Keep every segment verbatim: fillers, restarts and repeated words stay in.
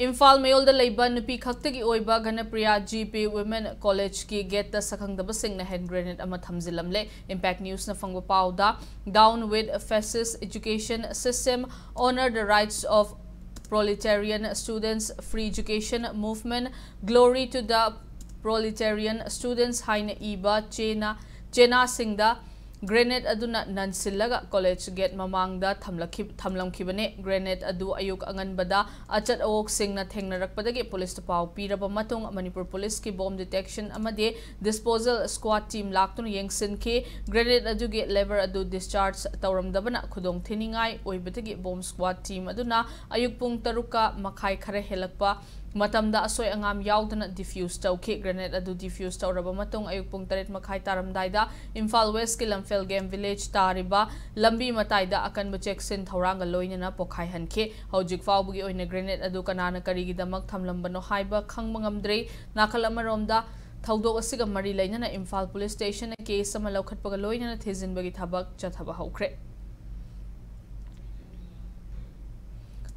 ꯏꯝꯐꯥꯜ ꯃꯌꯣꯜꯗ ꯂꯩꯕ ꯅꯨꯄꯤ ꯈꯛꯇꯒꯤ ꯑꯣꯏꯕ ꯘꯅꯄ꯭ꯔꯤꯌꯥ ꯖꯤ ꯄꯤ Women Collegeꯀꯤ gateꯇ ꯁꯛꯈꯪꯗꯕꯁꯤꯡꯅ hand grenade ꯑꯃ ꯊꯝꯖꯤꯜꯂꯝꯂꯦ꯫ Impact Newsꯅ ꯐꯪꯕ ꯄꯥꯎꯗ, "Down with fascist education system, honor the rights of proletarian students, free education movement, glory to the proletarian students" ꯍꯥꯏꯅ ꯏꯕ ꯆꯦꯅꯥ, ꯆꯦꯅꯥꯁꯤꯡꯗ grenade ꯑꯗꯨꯅ ꯅꯟꯁꯤꯜꯂꯒ college gate ꯃꯃꯥꯡꯗ ꯊꯝꯂꯛꯈꯤ-, ꯊꯝꯂꯝꯈꯤꯕꯅꯤ꯫ Grenade ꯑꯗꯨ ꯑꯌꯨꯛ ꯑꯉꯟꯕꯗ ꯑꯆꯠ ꯑꯋꯣꯛꯁꯤꯡꯅ ꯊꯦꯡꯅꯔꯛꯄꯗꯒꯤ ꯄꯨꯂꯤꯁꯇ ꯄꯥꯎ ꯄꯤꯔꯕ ꯃꯇꯨꯡ, ꯃꯅꯤꯄꯨꯔ ꯄꯨꯂꯤꯁꯀꯤ bomb detection ꯑꯃꯗꯤ disposal squad team ꯂꯥꯛꯇꯨꯅ ꯌꯦꯡꯁꯤꯟꯈꯤ꯫ Grenade ꯑꯗꯨꯒꯤ lever ꯑꯗꯨ discharge ꯇꯧꯔꯝꯗꯕꯅ ꯈꯨꯗꯣꯡ ꯊꯤꯅꯤꯡꯉꯥꯏ ꯑꯣꯏꯕꯗꯒꯤ bomb squad team ꯑꯗꯨꯅ ꯑꯌꯨꯛ ꯄꯨꯡ ꯇꯔꯨꯛꯀ ꯃꯈꯥꯏ ꯈꯔ ꯍꯦꯜꯂꯛꯄ ꯃꯇꯝꯗ ꯑꯁꯣꯏ ꯑꯉꯥꯝ ꯌꯥꯎꯗꯅ defuse ꯇꯧꯈꯤ꯫ Grenade ꯑꯗꯨ defuse ꯇꯧꯔꯕ ꯃꯇꯨꯡ, ꯑꯌꯨꯛ ꯄꯨꯡ ꯇꯔꯦꯠ ꯃꯈꯥꯏ ꯇꯥꯔꯝꯗꯥꯏꯗ ꯏꯝꯐꯥꯜ Westꯀꯤ ꯂꯝꯐꯦꯜ Game Village ꯇꯥꯔꯤꯕ ꯂꯝꯕꯤ ꯃꯇꯥꯏꯗ ꯑꯀꯟꯕ ꯆꯦꯛꯁꯤꯟ ꯊꯧꯔꯥꯡꯒ ꯂꯣꯏꯅꯅ ꯄꯣꯈꯥꯏꯍꯟꯈꯤ꯫ ꯍꯧꯖꯤꯛ ꯐꯥꯎꯕꯒꯤ ꯑꯣꯏꯅ grenade ꯑꯗꯨ ꯀꯅꯥꯅ ꯀꯔꯤꯒꯤꯗꯃꯛ ꯊꯝꯂꯝꯕꯅꯣ ꯍꯥꯏꯕ ꯈꯪꯕ ꯉꯝꯗ꯭ꯔꯤ꯫ ꯅꯥꯀꯜ ꯑꯃꯔꯣꯝꯗ, ꯊꯧꯗꯣꯛ ꯑꯁꯤꯒ ꯃꯔꯤ ꯂꯩꯅꯅ ꯏꯝꯐꯥꯜ ꯄꯨꯂꯤꯁ ꯁ꯭ꯇꯦꯁꯟꯅ case ꯑꯃ ꯂꯧꯈꯠꯄꯒ ꯂꯣꯏꯅꯅ ꯊꯤꯖꯤꯟꯕꯒꯤ ꯊꯕꯛ ꯆꯠꯊꯕ ꯍꯧꯈ꯭ꯔꯦ꯫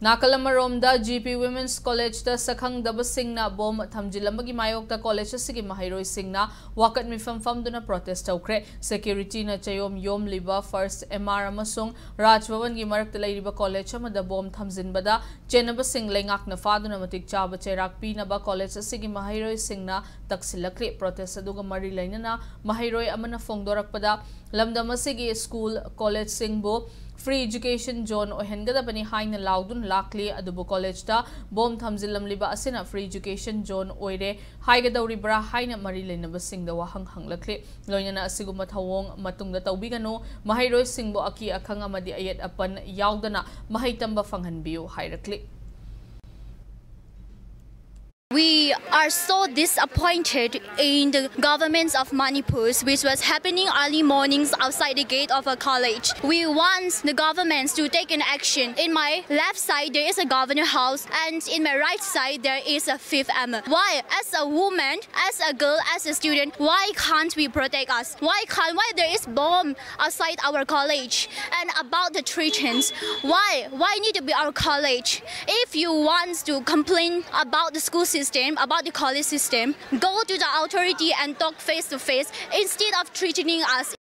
ꯅꯥꯀꯜ ꯑꯃꯔꯣꯝꯗ, ꯖꯤ ꯄꯤ Women's Collegeꯇ ꯁꯛꯈꯪꯗꯕꯁꯤꯡꯅ bomb ꯊꯝꯖꯤꯜꯂꯝꯕꯒꯤ ꯃꯥꯌꯣꯛꯇ college ꯑꯁꯤꯒꯤ ꯃꯍꯩꯔꯣꯏꯁꯤꯡꯅ ꯋꯥꯀꯠ ꯃꯤꯐꯝ ꯐꯝꯗꯨꯅ protest ꯇꯧꯈ꯭ꯔꯦ꯫ Securityꯅ ꯆꯌꯣꯝ ꯌꯣꯝꯂꯤꯕ First M R ꯑꯃꯁꯨꯡ Raj Bhavanꯒꯤ ꯃꯔꯛꯇ ꯂꯩꯔꯤꯕ college ꯑꯃꯗ bomb ꯊꯝꯖꯤꯟꯕꯗ ꯆꯦꯟꯅꯕꯁꯤꯡ ꯂꯩꯉꯥꯛꯅ ꯐꯥꯗꯨꯅ ꯃꯇꯤꯛ ꯆꯥꯕ ꯆꯩꯔꯥꯛ ꯄꯤꯅꯕ college ꯑꯁꯤꯒꯤ ꯃꯍꯩꯔꯣꯏꯁꯤꯡꯅ ꯇꯛꯁꯤꯜꯂꯛꯂꯤ꯫ Protest ꯑꯗꯨꯒ ꯃꯔꯤ ꯂꯩꯅꯅ ꯃꯍꯩꯔꯣꯏ ꯑꯃꯅ ꯐꯣꯡꯗꯣꯔꯛꯄꯗ, ꯂꯝꯗꯝ ꯑꯁꯤꯒꯤ school, collegeꯁꯤꯡꯕꯨ free education zone ꯑꯣꯏꯍꯟꯒꯗꯕꯅꯤ ꯍꯥꯏꯅ ꯂꯥꯎꯗꯨꯅ ꯂꯥꯛꯂꯤ꯫ ꯑꯗꯨꯕꯨ collegeꯇ bomb ꯊꯝꯖꯤꯜꯂꯝꯂꯤꯕ ꯑꯁꯤꯅ free education zone ꯑꯣꯏꯔꯦ ꯍꯥꯏꯒꯗꯧꯔꯤꯕ꯭ꯔꯥ ꯍꯥꯏꯅ ꯃꯔꯤ ꯂꯩꯅꯕꯁꯤꯡꯗ ꯋꯥꯍꯪ ꯍꯪꯂꯛꯂꯤ꯫ ꯂꯣꯏꯅꯅ ꯑꯁꯤꯒꯨꯝꯕ ꯊꯧꯑꯣꯡ ꯃꯇꯨꯡꯗ ꯇꯧꯕꯤꯒꯅꯨ, ꯃꯍꯩꯔꯣꯏꯁꯤꯡꯕꯨ ꯑꯀꯤ ꯑꯈꯪ ꯑꯃꯗꯤ ꯑꯌꯦꯠ ꯑꯄꯟ ꯌꯥꯎꯗꯅ ꯃꯍꯩ ꯇꯝꯕ ꯐꯪꯍꯟꯕꯤꯌꯨ ꯍꯥꯏꯔꯛꯂꯤ꯫ We are so disappointed in the governments of Manipur, which was happening early mornings outside the gate of a college. We want the governments to take an action. In my left side, there is a governor house, and in my right side, there is a fifth M. Why? As a woman, as a girl, as a student, why can't we protect us? Why can't? Why there is bomb outside our college? And about the treatments, why? Why need to be our college? If you want to complain about the school system, about the college system, go to the authority and talk face to face instead of threatening us.